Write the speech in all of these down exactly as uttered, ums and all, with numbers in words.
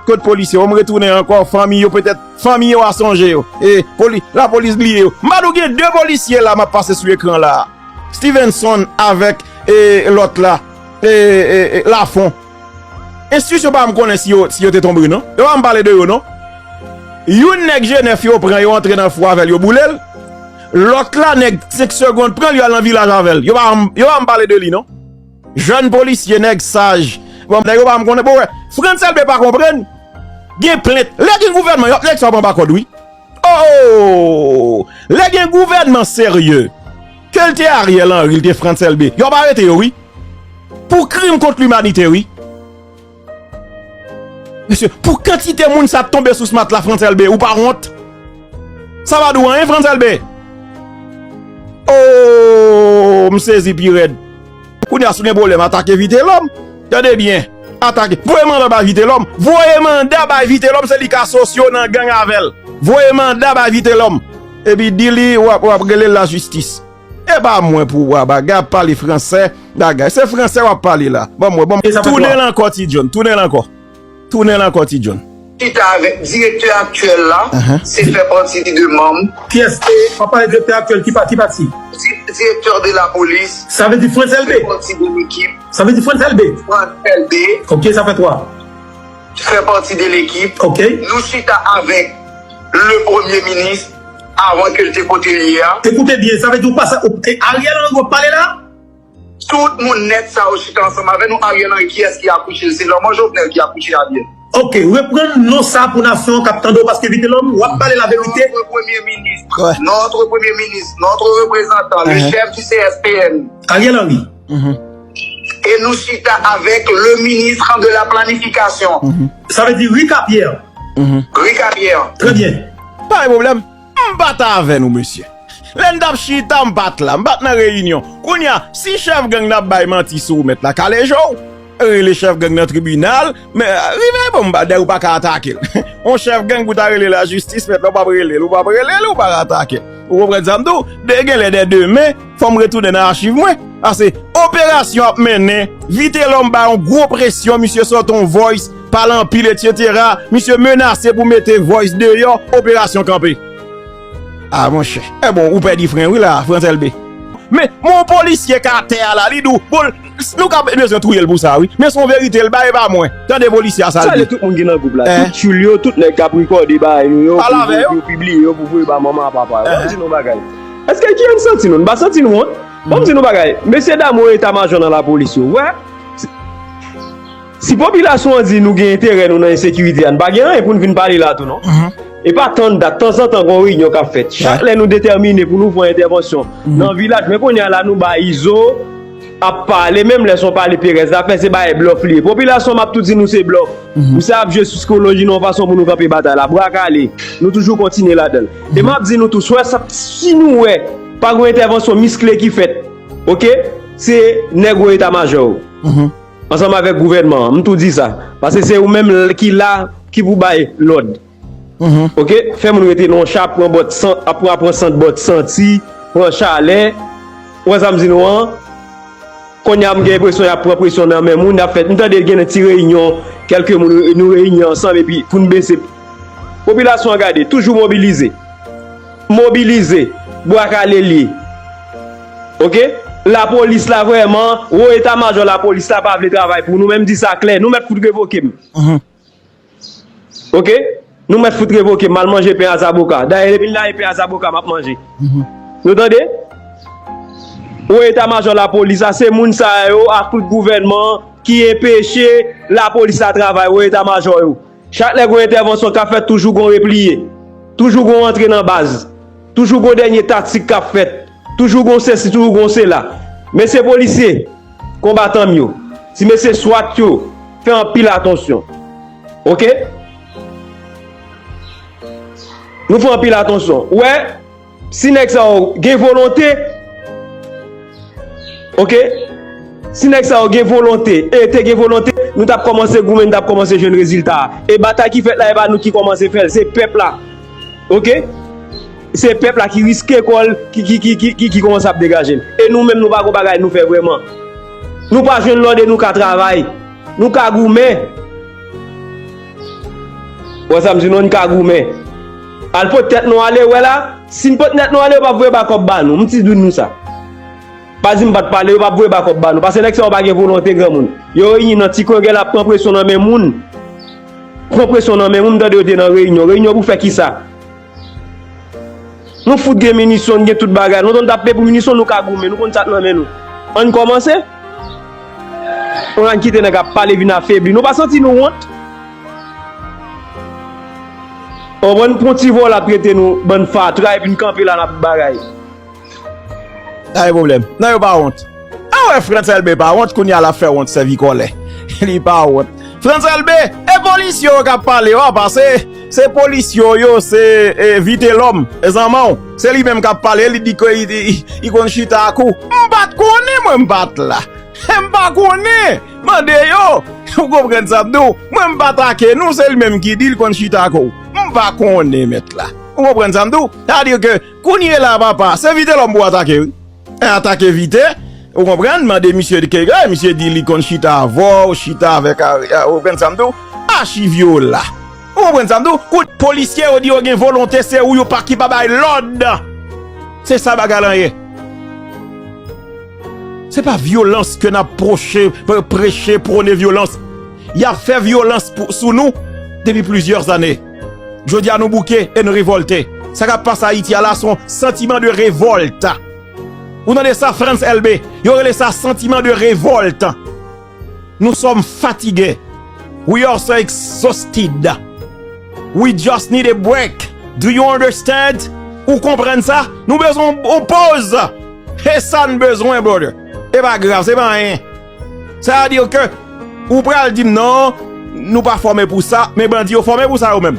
Kot polisye yo? M retounen ankò, fanmi yo petèt, fanmi yo a sonje yo. E poli, lapolis bliye yo. M pa di w gen de polisye la m ap pase sou ekran la. Stevenson avèk e, lòt la, e, e, e, Lafon. Enstitisyon pa m konnen si yo, si yo te tonbe non. Yo pa m pale de yo non. Youn nèg G nèf yo pran, yo antre nan fou avè l, yo boule l. Lòt la, nèg senk segonn pran l, yo al nan vilaj avè l. Yo pa m, yo pa m pale de li non. Jèn polisye, nèg saj. Bon, nèg yo pa m konnen. Bon, wè, Frantz Elbé pa konprann. Gen plent. Lè gen gouvènman, yo, nèg sa yo pran pa kòd, wi. Oh! Lè gen gouvènman serye, ke l te Ariel Henry, l te Frantz Elbé, yo ap arete yo, wi. Pou krim kont limanite, wi. Mesye, pou kantite moun sa t tonbe sou smat la, Frantz Elbé, ou pa wont? Sa pa di w anyen, Frantz Elbé? Oh, m sezi pi rèd. Kounye a, si w gen pwoblèm, atake Vitelhomme. Tande byen. Atake. Voye manda bay Vitelhomme. Voye manda bay Vitelhomme, se li k asosye w nan gang avè l. Voye manda bay Vitelhomme. Epi di li, w ap, w ap rele l lajistis. E pa mwen pou w a bagay, ap pale fransè, bagay. Se fransè w ap pale la. Ban m wè, ban m. Tounen l ankò, Ti John. Tounen l ankò. Tounen l ankò, Ti John. Chita avèk direktè aktyèl la, se fè pati de manm. Kiyès? W ap pale direktè aktyèl, ki pa, ki pati? Di-, direktè de la polis. Sa vle di Frantz Elbé. Fè pati de lekip. Sa vle di Frantz Elbé. Frantz Elbé. Ok, sa fè twa. Fè pati de lekip. Ok. Nou chita avèk le premye minis avan ke l te kote l ye a. Ekoute byen, sa vle di w pa sa, ou, e Ariel Henry w ap pale la? Tout moun nèt sa yo chita ansanm avè nou. Ariel Henry, kiyès ki akouche l? Se lanmò Jovenel ki akouche Ariel. Ok, reprann non sa pou nasyon an k ap tande w, paske Vitelhomme, w ap pale laverite. Notre Premier ministre, notre Premier ministre, notre représentant, le chef du C S P N. Ariel Henry. E nou chita avèk le ministre de la planification. Sa vle di Ricapierre. Ricapierre. Trè byen. Pa gen pwoblèm. M pa t avè nou, mesye. Lè n t ap chita, m pa t la. M pa t nan reyinyon. Kounye a, si chèf gang nan ap bay manti sou ou, mèt la kale je w. Rele chèf gang nan tribinal, men rive bon, m pa, dayè ou pa ka atake l. On chèf gang pou ta rele lajistis, mèt la, ou p ap rele l, ou p ap rele l, ou pa ka atake l. Ou konprann sa m di w? De, gen lè dè demen, fò m retounen nan achiv mwen. Pase operasyon ap mennen, Vitelhomme bay yon gwo presyon, misye sot on voice, pale anpil, etsetera. Misye menase pou mete voice deyò, operasyon kanpe. A, monchè. E bon, ou pèdi fren wi la, Frantz Elbé. Men, men yon polisye k atè a la, li di w, bon, nou ka bezwen touye l pou sa, wi. Men se yon verite l bay, e pa mwen. Tande polisye a sa l di. Salye tout moun ki nan gwoup la, tout tchoul yo, tout nèg k ap rekòde bagay nou yo, pou yo pibliye yo, pou voye ba manman a papa yo. Ban m di nou yon bagay. Èske ki jan n santi nou? N pa santi nou wont? Ban m di nou bagay. Mesye dam wo eta majò nan lapolis yo, wè, si, si popilasyon an di nou gen enterè nou nan ensekirite a, n pa gen anyen pou n vin pale la tou non. E pa tann dat, tanzantan gon reyinyon k ap fèt. Chak lè nou detèmine pou nou fè yon entèvansyon nan vilaj, men kounye a la nou bay Izo ap pale, menm lè se yon pale perèz l ap fè, se bagay blòf li ye. Popilasyon, m ap tou di nou se blòf. Misye ap jwe sou sikoloji nou yon fason pou nou kanpe batay la. Bra kale, nou toujou kontinye ladan l. E m ap di nou tou, swè sa, si nou wè pa gon entèvansyon miskle ki fèt, oke, se nèg wo eta majò yo. Ansanm avèk gouvènman an, m tou di sa. Paske se ou menm l-, ki la, ki pou bay lòd. Oke? Fè moun rete nan yon cha, pran bòt san-, ap pran, pran sant bòt santi, pran chalè. Ou wè sa m di nou an? Kounye a, m gen enpresyon y ap pran presyon nan men moun, y ap fè, m tande gen ti reyinyon, kèlke moun, nou reyini ansanm epi pou n bese. Popilasyon an gade, toujou mobilize. Mobilize. Bwa kale l ye. Oke? Lapolis la vrèman, wo eta majò lapolis la pa vle travay pou nou, men m di sa klè, nou mèt fout revoke m. Oke? Nou mèt fout revoke m, m al manje pen a zaboka. Dayè, depi l lage pen a zaboka, m ap manje. Nou tande? Wo eta majò lapolis la, se moun sa yo ak tout gouvènman an ki enpeche lapolis la travay, wo eta majò yo. Chak lè gon entèvansyon k ap fèt, toujou gon repliye. Toujou gon rantre nan baz. Toujou gon dènye taktik k ap fèt. Toujou gon sesi, toujou gon sela. Mesye polisye, konbatan m yo, ti mesye swat yo, fè anpil atansyon. Oke? Nou fè anpil atansyon. Ou wè, si nèg sa yo gen volonte, oke? Si nèg sa yo gen volonte, e te gen volonte, nou t ap kòmanse goumen, nou t ap kòmanse jwenn rezilta a. E batay ki fèt la, e pa nou ki kòmanse fè l, se pèp la. Oke? Se pèp la ki riske kò l, ki, ki, ki kòmanse ap degaje l. E nou menm, nou pa gon bagay nou fè vrèman. Nou pa jwenn lòd e nou ka travay. Nou ka goumen. Wè sa m di nou, n ka goumen. Al pot tèt nou ale, wè la. Si n pot tèt nou ale, yo p ap voye bakòp ba nou. M ti di nou sa. Pa di m pa t pale, yo p ap voye bakòp ba nou. Paske nèg sa yo pa gen volonte granmoun. Yo reyini nan ti kwen, gen l ap pran presyon nan men moun. Pran presyon nan men moun, m tande yo te nan reyinyon. Reyinyon pou fè kisa? Nou fout gen minisyon, n gen tout bagay. Nou konn tape pou minisyon, nou ka goumen, nou konn sa k nan men nou. Ann kòmanse. Ann kite nèg ap pale vin afebli. Nou pa santi nou wont? Ou konprann, pran ti vòlò ap rete nou, bann fatra, epi n kanpe la, n ap bagay. Pa gen pwoblèm. Non, yo pa wont. A wè, Frantz Elbé pa wont, kounye a l ap fè wont sèvi kòlè. Li pa wont. Frantz Elbé, e polisye yo k ap pale yo a, paske se polisye yo, se e, Vitelòm, e zanmanw. Se li menm k ap pale, li di ke li, li, li konn chita ak ou. M pa t konnen, mwen m pa t la. M pa konnen. Mande yo. Ou konprann sa m di w? Mwen m pa atake nou, se li menm ki di l konn chita ak ou. M pa konnen, mèt la. Ou konprann sa m di w? Sa vle di ke kounye la, papa, se Vitelòm pou atake, wi. E atake Vite, ou konprann? Mande misye de ke, e, misye di li konn chita avè w, chita avèk, a, a, ou konprann sa m di w? Achi vyola. Ou konprann sa m di w? Kout polisye yo di yo gen volonte, se ou yo pa ki pa bay lòd. Se sa bagay lan ye. Se pa vyolans ke n ap pwoche, pre- preche, pwone vyolans. Y ap fè vyolans pou- sou nou depi plizyè zane. Jodi a nou bouke e nou revòlte. Sa k ap pase Ayiti a la se yon santiman de revòlt. Ou tande sa, Frantz Elbé? Yo rele sa santiman de revòlt. Nous sommes fatigués. We are so exhausted. We just need a break. Do you understand? Ou konprann sa? Nou bezwen yon poz. E sa n bezwen, brother. E pa grav, se pa anyen. Sa vle di ke ou pral di m non, nou pa fòme pou sa, men bandi yo fòme pou sa yo menm.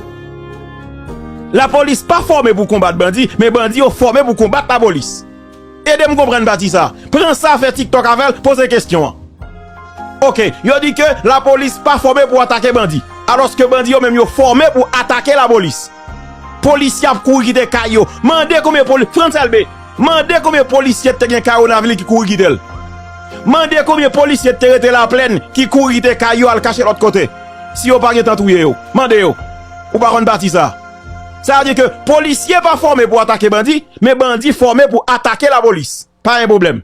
Lapolis pa fòme pou konbat bandi, men bandi yo fòme pou konbat lapolis. Ede m konprann pati sa. Pran sa, fè TikTok avè l, poze kestyon an. Oke, yo di ke lapolis pa fòme pou atake bandi. Alòske bandi yo menm yo fòme pou atake lapolis. Polisye ap kouri kite kay yo. Mande konbyen poli- Frantz Elbé, mande konbyen polisye te gen kay yo nan vil ki kouri kite l. Mande konbyen polisye te rete Laplèn ki kouri kite kay yo al kache lòt kote. Si yo pa gentan touye yo, mande yo. Ou pa konn pati sa. Sa vle di ke polisye pa fòme pou atake bandi, men bandi fòme pou atake lapolis. Pa gen pwoblèm.